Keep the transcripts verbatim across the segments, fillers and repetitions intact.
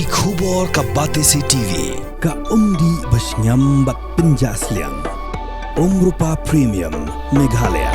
Khubor ka Batesi T V, ka umdih ba shngiam bad pynjah sliang. Umrupa Premium, Meghalaya.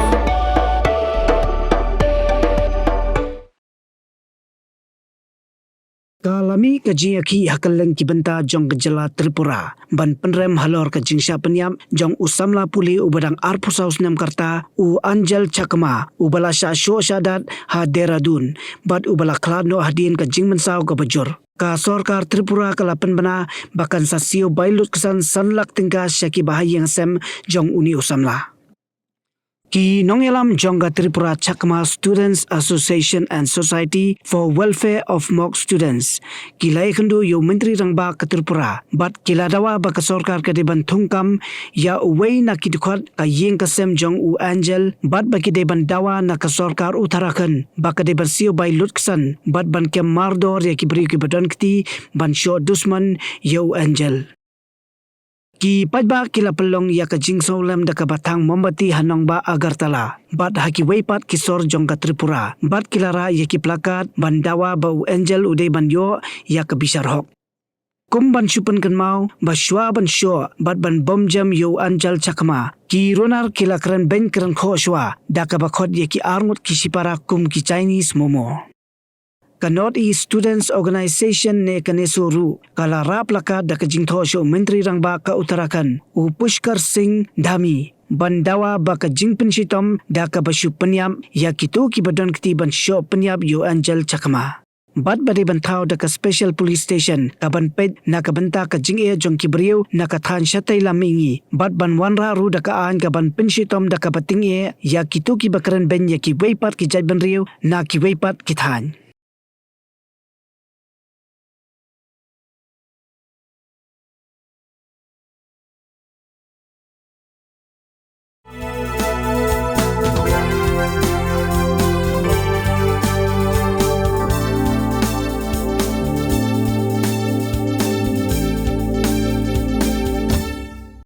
Ka la mih ka jingïakhih ha kylleng ki bynta jong ka jylla Tripura ban pynrem halor ka jingshah pynïap jong u samla pule uba dang arphew saw snem ka rta, u Angel Chakma, uba la shah shoh shah dat ha Dehradun bad uba la khlad noh hadien ka jingmynsaw kaba jur. Ka sorkar Tripura ka la pynbna ba kan sa siew bai lutksan san lak tyngka sha ki bahaïing hasem jong une u samla. Ki nongïalam jong ka Tripura Chakma Students Association and Society for Welfare of Mok Students, ki la ïakynduh ïa u Myntri Rangbah ka Tripura bad ki la dawa ba ka sorkar ka dei ban thung kam ïa uwei na ki dkhot ka ïing ka sem jong u Angel bad ba ki dei ban dawa na ka sorkar Uttarakhand ba ka dei ban siew bai lutksan bad ban kem mardor ïa ki briew kiba don kti ban shoh dusmon ïa u Angel. Ki paidbah ki la pynlong ïa ka jingsngewlem da kaba thang mombati ha nongbah Agartala bad ha kiwei pat ki sor jong ka Tripura bad ki la rah ïa ki plakat ban dawa ba u Angel u dei ban ïoh ïa ka bishar hok. Kum ban shu pynkynmaw ba shuwa ban shoh bad ban bom jem ïa u Angel Chakma, ki runar ki la kren beiñ kren khoh shuwa da kaba khot ïa ki arngut ki shipara kum ki Chinese momo. Ka North East Students Organization ne ka NESO ruh ka la rah plakat da ka jingthoh sha u Myntri Rangbah ka Uttarakhand, u Pushkar Singh Dhami, ban dawa ba ka jingpynshitom da kaba shu pynïap ïa kito kiba don kti ban shoh pynïap ïa u Angel Chakma. Bad ba dei ban thaw da ka Special Police Station ka ban peit na ka bynta ka jingeh jong ki briew na ka thaiñ shatei lam mihngi bad ban wanrah ruh da ka aiñ ka ban pynshitom da kaba tyngeh ïa kito kiba kren beiñ ïa kiwei pat ki jaitbynriew na kiwei pat ki thaiñ.